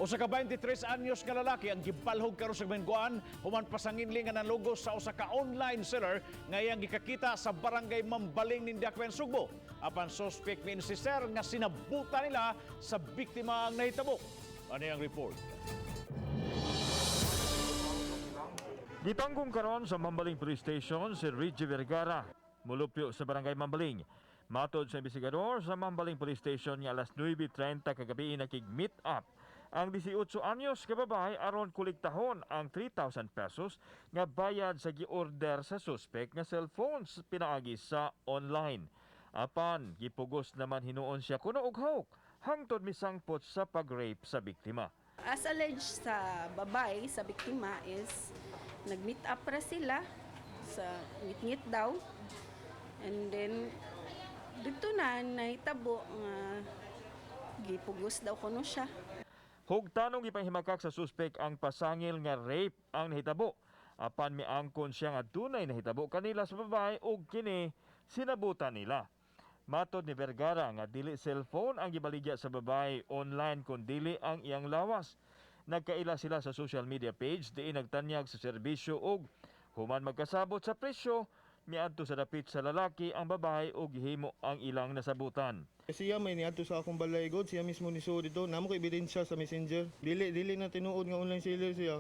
Usa ka 23 anyos nga lalaki ang gibalhog karon sa Kabinguan human pasanginli nga nalugos sa usa ka online seller nga iyang gikakita sa Barangay Mambaling ning Dakbayan, Sugbo. Apan suspect mi-insister nga sinabutan nila sa biktima ang nahitabo. Ano ang report? Gitanggong karon sa Mambaling Police Station si Reggie Vergara, mulupyo sa Barangay Mambaling. Matod sa investigador sa Mambaling Police Station nga alas 9:30 kagabi nakig-meet up ang 18 anyos ka babae aron kolektahon ang 3,000 pesos nga bayad sa gi-order sa suspect nga cellphones pinaagi sa online. Apan gipugos naman hinuon siya kuno og hawk hangtod misangpot sa pag-rape sa biktima. As alleged sa babae, sa biktima is nag-meet up ra sila sa ngit-ngit daw. And then dito na nahitabo nga gipugos daw kuno siya. Hugtanong gipahimakak sa suspek ang pasangil nga rape ang nahitabo. Apan miangkon siya nga dunay nahitabo kanila sa babae ug kini sinabutan nila. Matod ni Vergara nga dili cellphone ang gibaligya sa babae online kun dili ang iyang lawas. Nagkaila sila sa social media page diin nagtanyag sa serbisyo ug human magkasabot sa presyo, miadto sa dapit sa lalaki ang babae ug gihimo ang ilang nasabutan. Siya may niadto sa akong balay god, siya mismo ni dito. Namo ko ebidensya sa Messenger. Dili dili na tinuod nga online seller siya.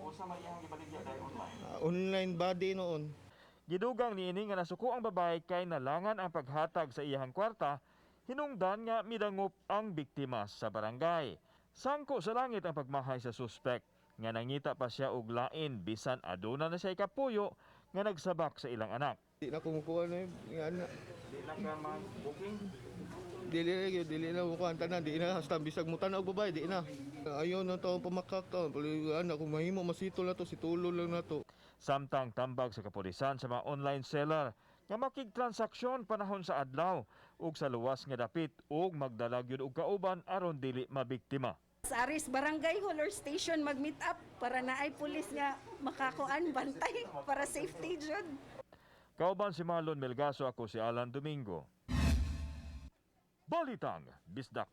Usa man iyang gibaligya dahil online? Online body noon. Gidugang niini nga nasuko ang babae kay nalangan ang paghatag sa iyahang kwarta, hinungdan nga midangop ang biktima sa barangay. Sangko sa langit ang pagmahay sa suspek nga nangita pa siya og lain bisan aduna na siya kapuyo nga nagsabak sa ilang anak. Di na kumukuha na nga ana. Di na ka mag-booking? Dili na gyud, dili na mukuha tanan, di na hasta bisag mo tan-aw og babae, di na. Ayaw na taong pamakak taon. Ana kung mahimo masitol na to, situlo lang na to. Samtang tambag sa kapulisan sa mga online seller nga makigtransaksyon panahon sa adlaw ug sa luwas nga dapit ug magdala gyud og kauban aron dili mabiktima. Sa Aris Barangay Hall or Station mag-meet up para naay pulis nga makakuan bantay para safety jud. Kauban si Marlon Melgaso, ako si Alan Domingo. Balitang Bisdak.